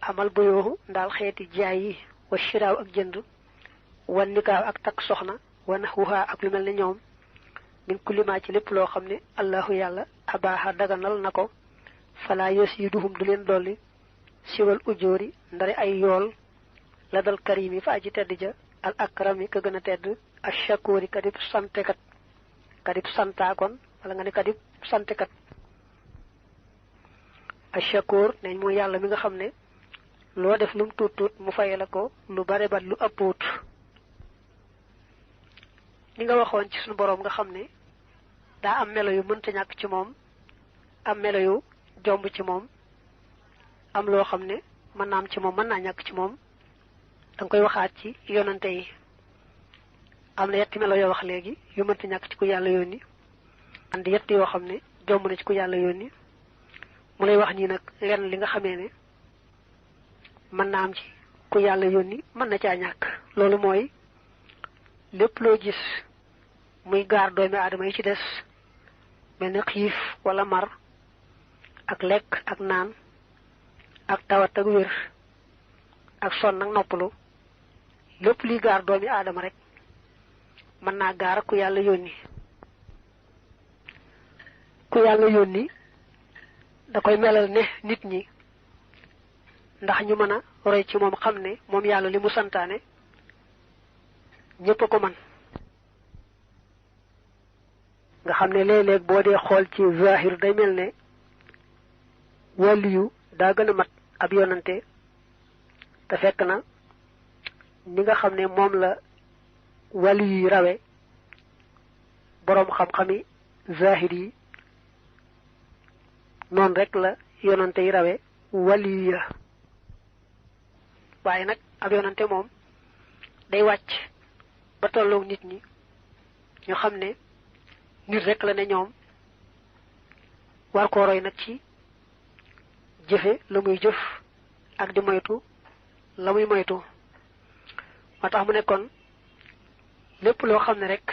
amal buyooxu ndaal xeeti jaay yi wa shiraaw ak jënd wan nikaaw ak takk soxna wa naxwuhaa ak lu mel ne ñoom min kullimaa ci lépp loo xam ne allahu yàlla abaaxa daganal na ko falaa yasiiduhum du leen dolli siwal ujóori ndare ay yool la dal karimi fa aji tedd ja al akrami ka gën a tedd ashakuri kadib santekat kadib santaakon wala nga ne kadib santekat ashakur neñ mooy yàlla mi nga xam ne loo def lum tuut tuut mu faye la ko lu bare bat lu ëppuut li nga waxoon ci suñu boroom nga xam ne daa am melo yu mënta ñàkk ci moom am melo yu jomb ci moom am loo xam ne mën naa am ci moom mën naa ñàkk ci moom danga koy waxaat ci yonante yi am na yetti melo yoo wax léegi yu mënta ñàkk ci ku yàlla yónni andi yett yoo xam ne jomb na ci ku yàlla yónni mu lay wax nii nag lenn li nga xamee ne mën naa am ci ku yàlla yónni mën na caa ñàkk loolu mooy lépp loo gis muy gaar doomi aadama yi ci des mel ni xiif wala mar ak lekk ak naan ak tawat ak wér ak sonn ak noppalu lépp liy gaar doomi aadama rek mën naa gaar ku yàlla yónni ku yàlla yónni da koy melal ne nit ñi ndax ñu mën a roy ci moom xam ne moom yàlla li mu santaane ñépp a ko man nga xam ne léeg-léeg boo dee xool ci zahir day mel ne wàlliyu daa gën a mat ab yonante te fekk na ni nga xam ne moom la wàlliyu yi rawe boroom xam-xami zahir yi noonu rek la yonante yi rawe wàlliyu ya waaye nag ab yonante moom day wàcc ba tolloog nit ñi ñu xam ne nit rek la ne ñoom war koo roy nag ci jëfe la muy jëf ak di moytu la muy moytu moo tax mu ne kon lépp loo xam ne rek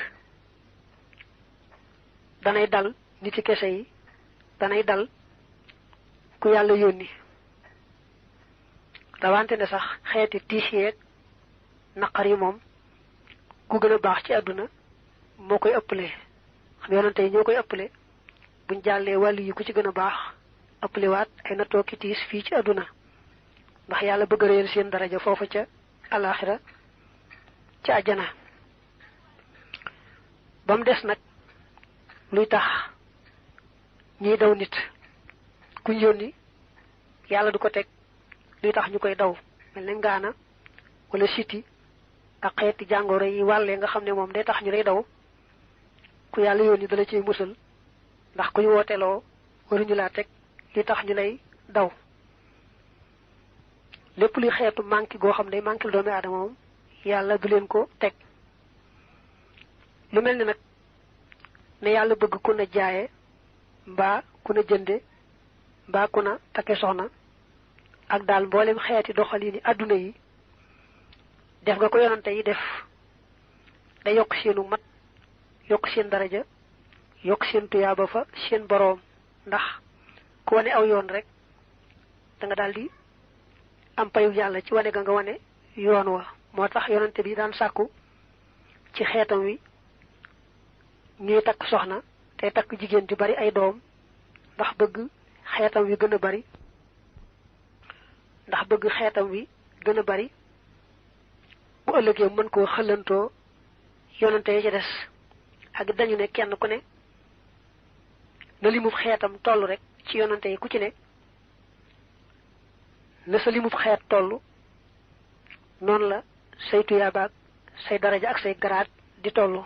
danay dal nit ci kese yi danay dal ku yàlla yónni rawante ne sax xeeti tiis yeeg naqar yi moom ku gën a baax ci àdduna moo koy ëppale xam yonante yi ñoo koy ëppale buñ jàllee wàllu yi ku ci gën a baax ëppale waat ay nattoo ki tiis fii ci àdduna ndax yàlla bëgg a réer seen daraja foofa ca alaxira ca àjjana ba mu des nag luy tax ñiy daw nit kuñ yónni yàlla du ko teg luy tax ñu koy daw mel ne ngaana wala siti ak xeeti jàngoro yi wàllee nga xam ne moom day tax ñu lay daw ku yàlla yónni dala ciy musal ndax kuñ wooteloo waruñu laa teg li tax ñu lay daw lépp luy xeetu manqué goo xam ne manqué doomi aadama moom yàlla du leen ko teg lu mel ni nag ne yàlla bëgg ku na jaaye mbaa ku na jënde mbaa ku na takke soxna ak daal mboolem xeeti doxalini adduna yi def nga ko yonante yi def da yokk seenu mat yokk seen daraja yokk seen tuyaaba fa seen boroom ndax ku wane aw yoon rek da nga daldi am payu yàlla ci wane ga nga wane yoon wa moo tax yonante bi daan sàkku ci xeetam wi ñuy takk soxna tey takk jigéen ju bari ay doom ndax bëgg xeetam wi gën a bari bu ëllëgee mën koo xëlantoo yonante yi ci des ak dañu ne kenn ku ne na limub xeetam toll rek ci yonante yi ku ci ne na sa limub xeet toll noonu la say tuyaabaak say daraja ak say garaat di toll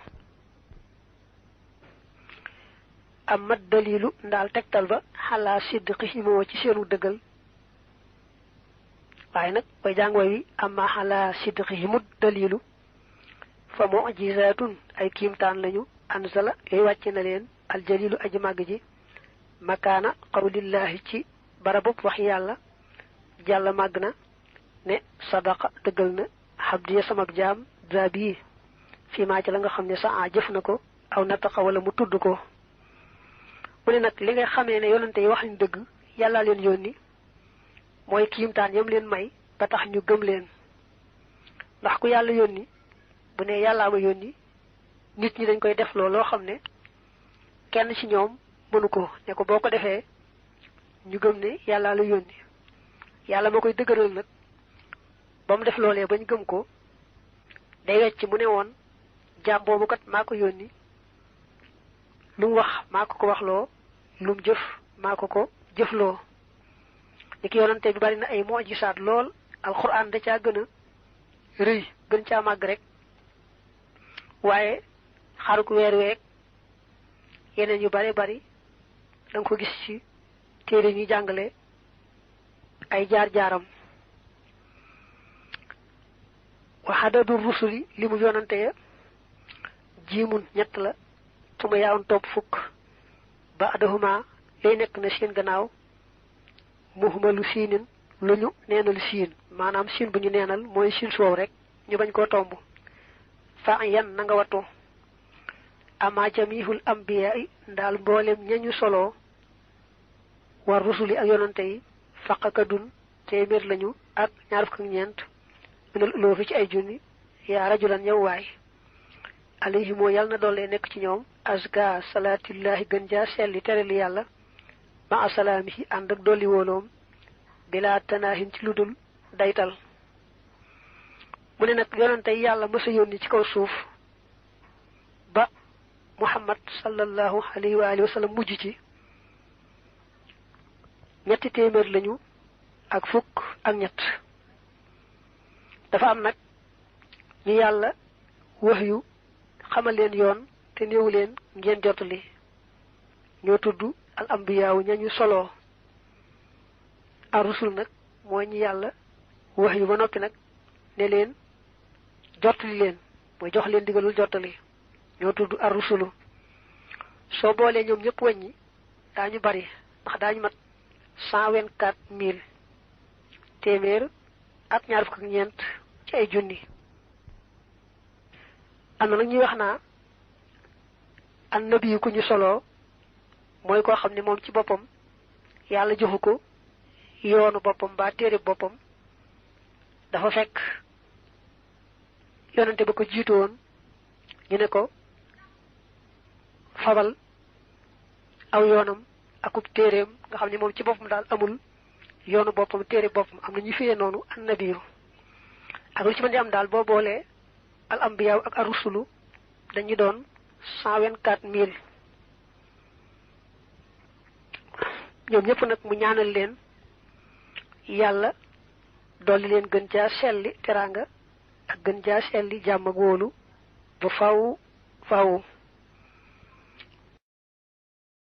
amat dalilu ndaal tegtal ba xalaa sidqihimoo ci seenu dëggal waaye nag bay jàngooy wi amma xalaa sidqihimut dalilu fa mu'jizatun ay kiimtaan lañu anzala yooyu wàcce na leen aljalilu aji màgg ji makaana qawlillahi ci barabub wax yàlla jàlla màgg na ne sadaqa dëggal na xabdiya samab jaam zabi fii maa ci la nga xam ne sa a jëf na ko aw nataqa wala mu tudd ko mu ne nag li nga xamee ne yonante yi wax ñu dëgg yàllaa leen yónni mooy kiimtaan yam leen may ba tax ñu gëm leen ndax ku yàlla yónni bu ne yàllaa ma yónni nit ñi dañ koy def loo xam ne kenn ci ñoom mënu ko ne ko boo ko defee ñu gëm ne yàllaa la yónni yàlla ma koy dëgëral nag ba mu def loolee bañ gëm ko day wecc mu ne woon jaam boobu kat maa ko yónni lu mu wax maa ko ko waxloo lu mu jëf maa ko ko jëfloo ni ki yonante bi bari na ay mujisaat lool alxuraan da caa gën a rëy gën caa màgg rek waaye xaruk weer week yeneen yu bari bari da nga ko gis ci téere ñuy jàngale ay jaar-jaaram waxadadu rusuli li mu yonante ya jiimun ñett la suma yaawoon topp fukk ba adahuma lay nekk na seen gannaaw muhmalu siinin lu ñu neenal siin maanaam siin bu ñu neenal mooy siin soow rek ñu bañ koo tomb fa yan na nga wattu ama jamihul ambiya yi ndaal mboolem ñañu solo war rusuli ak yonante yi faqakadun téeméer lañu ak ñaar fukk ak ñeent minal uloofi ci ay junni yaa rajulan yow waay alayhi moo yàlla na doole nekk ci ñoom asga salaatillahi gën jaa selli terali yàlla ma asalaamihi ànd ak dolli wóoloom bilaa tanaahin ci lu dul daytal mu ne nag yonante yi yàlla mësa yónni ci kaw suuf ba muhammad sallallahu alayhi wa alihi wa sallam mujj ci ñetti téeméer lañu ak fukk ak ñett dafa am nag ñu yàlla wax yu xamal leen yoon te néewu leen ngeen jotali ñoo tudd al ambiyaawu ñañu solo ar rusul nag mooy ñi yàlla wax yu ba noppi nag ne leen jottali leen mooy jox leen digalul jottali ñoo tudd ar rusulu soo boolee ñoom ñëpp wàññi daañu bari ndax daañu mat 124 000 téeméer ak ñaar fukk ak ñeent ci ay junni am na nag ñuy wax naa annabi ku ñu solo mooy koo xam ne moom ci boppam yàlla joxu ko yoonu boppam ba téere boppam dafa fekk yonante ba ko jiitu woon ñu ne ko fabal aw yoonam akub téereem nga xam ne moom ci boppam daal amul yoonu boppam téere boppam am na ñu fiyee noonu annabiyu ak lu ci mën di am daal boo boolee al ambiyaaw ak ar rusulu dañu doon 124 000 ñoom ñëpp nag mu ñaanal leen yàlla dolli leen gën caa selli teraanga ak gën caa selli jàmm ak wóolu ba faw